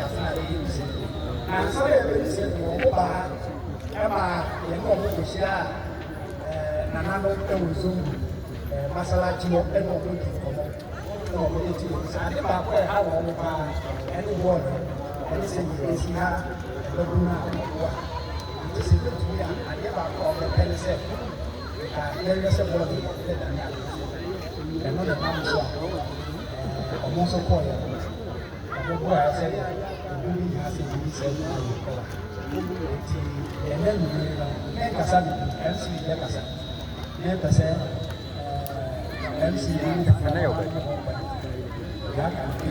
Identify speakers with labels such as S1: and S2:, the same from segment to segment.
S1: yɛ ase na yɛbɛdi sɛ. Na ansa na yɛbɛdi sɛ no, wɔn baa ɛma yɛne wɔn kɔhyia a nananom ɛwɔ Zongo masalakyi hɔ, ɛna wɔn di nkɔmmɔ, ɛna wɔn de ti wɔn sɛ ade baako a ɛha wɔn paa ɛne bɔɔl ɛne sɛ yɛbɛsi ha ɛbɛbu no a wɔboa. Nti sɛ bɛtumi a, adeɛ baako a wɔbɛpɛ ne sɛ nka yɛhwɛ sɛ bɔɔl no yɛbɛdane ade. Ɛno na nam so a ɔmo nso kɔɔyɛ no, ɔmo boa sɛ ebi ne nyinaa sɛ ebi sɛ ɛbi ayɛ kɔla. Nti ɛnɛ nwumire no, mɛnkasa bebree, MC bɛkasa. Mɛpɛ sɛ MC ne kakra na ɔmo bɔ deɛ aka no bi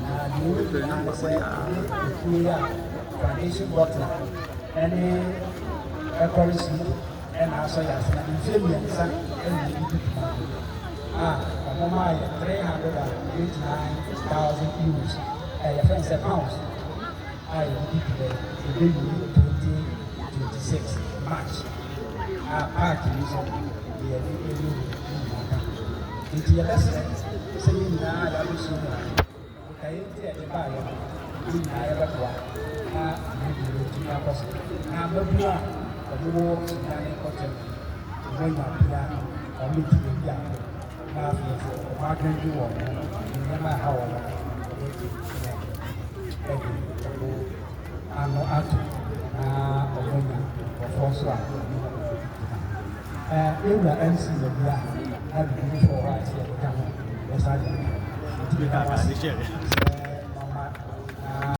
S1: na deɛ ɛwɔ nyinaa ne sɛ ɛne ekuo yi a Foundation Butler ɛne ɛkɔre si ɛna asɔ yɛ ase na mfie 3 ɛna yɛde di dwuma a ɔmo maa yɛ €389,000, ɛyɛ fɛn sɛ pounds a yɛde di dwuma yi. Yɛbɛwie 2026 March a park yi nso yɛde ɛyɛ wɔ ne nyinaa ka. Nti yɛbɛsrɛ sɛ yɛn nyinaa yɛabɛhyia mu a botaeɛ nti a yɛde baayɛ no, yɛn nyinaa yɛbɛboa na dwumadie no atumi akɔ so na mmabunu a wɔwɔ Sunyani kɔtɛm wɔn anya bea a wɔbɛtumi adi agorɔ, na afei nso wɔn adwendwen wɔn ho nneɛma a ɛha wɔn no, wɔbɛtumi ɛde wɔn ano ato na wɔn anya nkurɔfoɔ nso a wɔne wɔn bɛdi dwuma. Ewura MC wɔ bi a na biribi foforɔ hɔ a ɛsɛ yɛde ka ho, yɛsa de aka. Nti meda mo ase sɛ